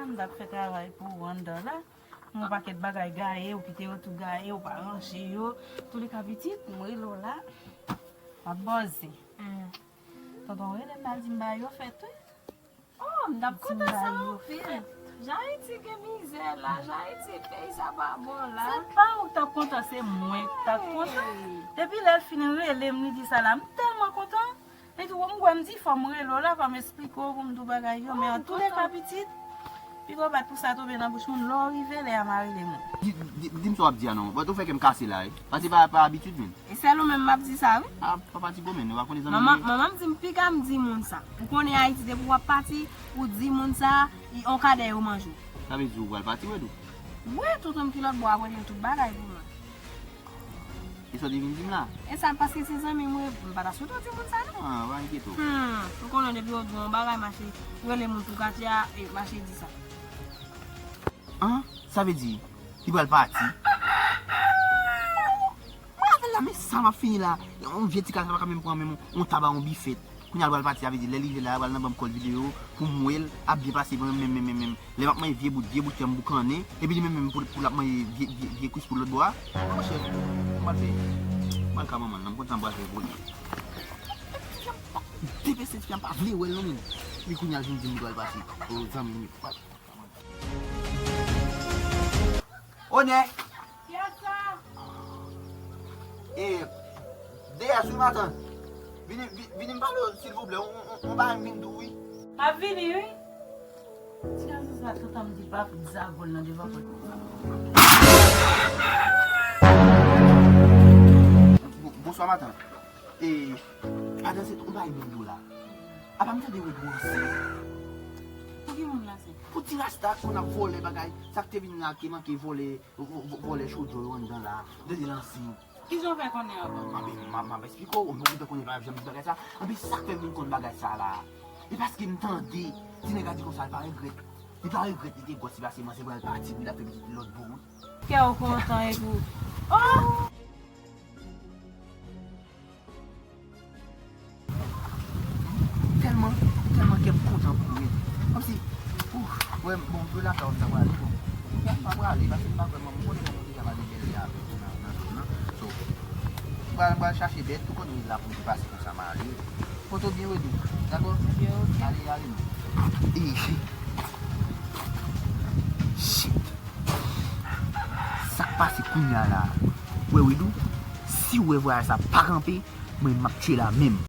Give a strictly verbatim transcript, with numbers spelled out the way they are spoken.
M t ap fè travay pou ou anndan la. Yon pakèt bagay gaye, ou kite yo tou gaye, ou pa ranje yo. Touleka pitit, m rele w la. M ap bòze. Tonton rele m la, di m bagay yo fèt, wi. Oh, m t ap kontan sa anpil. Jan Ayiti gen mizè la, jan Ayiti peyi sa pa bon la. Se pa ou k t ap kontan, se mwen k t ap kontan. Depi lè l fin rele m, li di sa la, m tèlman kontan. Li di, m kwè m di fò m rele w la, fò m esplike w pou m di w bagay yo, men antouleka pitit, pito bat pou sa tonbe nan bouch moun, lè w rive, lè a m a rele moun. Di, di, di m sa w ap di a non, but ou fè kè m kase la, wi. Pase pa, pa abitid, men. E sèl ou menm m ap di sa, wi. A, pa fatige w, men, ou pa konnen zanmi manman, m ye. Manman m di m piga m di moun sa. Ou konnen Ayiti, depi w ap pati, ou di moun sa, i, on kadè yo manje w. Sa vle di ou pral pati, Wedou? Wi, tonton m ki lòt bò a, mwen gen tout bagay pou mwen. E sa w te vin di m la? E sa, paske se zanmi m, wi, m pa ta swete w di moun sa, non. A, pa enkyete w. Hmm, ou konnen depi w gen yon bagay, mache rele moun sou katye a, e mache di sa. An? Sa vle di, li pral pati? Mwen avè l la, men sa m ap fini la. Yon vye ti kal sa pa ka menm pran menm yon tab a yon bifèt. Kounye a l pral pati, sa vle di, lè l rive la, l pral nan ban m kòl videyo pou m wè l ap byen pase pou menm, menm, menm, menm, menm. Lè m ap manje vye bout, vye bout yanm boukannen, epi li menm, menm pou, pou l ap manje vye, vye, vye kwis pou lòt bò a. Monchè, m pral fè, m pral ka manman l, non, m konn sa m pral fè pou li. Depi se ti fi a m pa vle wè l non, men. Epi kounye a l vin di m li pral pati. O, zanmi m, pral. Onè! Kiyès sa? E, Deyès wi, matant. Vini, vi-, vini m pale w, silvouplè. On, on, on bagay m vin di w, wi. M ap vini, wi. Ti gason sa, tout tan m di pa fout zagol nan devan pòt. Bon, bonswa, matant. E, pandan se tan, on bagay m vin di w la. Apa m tande Wedou ansent? Pou ki moun l ansent? Pou ti rasta k konn ap vòlè bagay, sa k te vin la ki manke vòlè, vo-, vo-, vòlè chodyo yo anndan la, m tande l ansent. Kijan w fè konnen ankò? Anben, m ap, m ap esplike w, ou menm ou te konnen pa janm di bagay sa. Anben, sa k fè m vin konn bagay sa la? E paske m tande, ti nèg la di konsa, l pa regrèt. Li pa regrèt, li te gwòs, li pase manzè pral pati, wi, l ap fè pitit lòt bò, wi. Kè w kontan epi w. Oh! Tèlman, tèlman kè m kontan pou ou. Kòmsi, ou wè m, bon, m vle lakay w, m ta prale, bon. M pa prale, paske m pa vrèman, m konnen kòman m deja pa gen bèl avèk ou nan, nan zòn nan. So, m pral, m pral chache bèt, ou konnen la pou m te pase konsa, m ale. Foto byen Wedou, dakò? Byen, ok. Ale, ale, non. E, shit. Sa k pase kounye a la? Wè, Wedou, si w wè vwayaj sa pa kanpe, mwen, m ap tchwe la menm.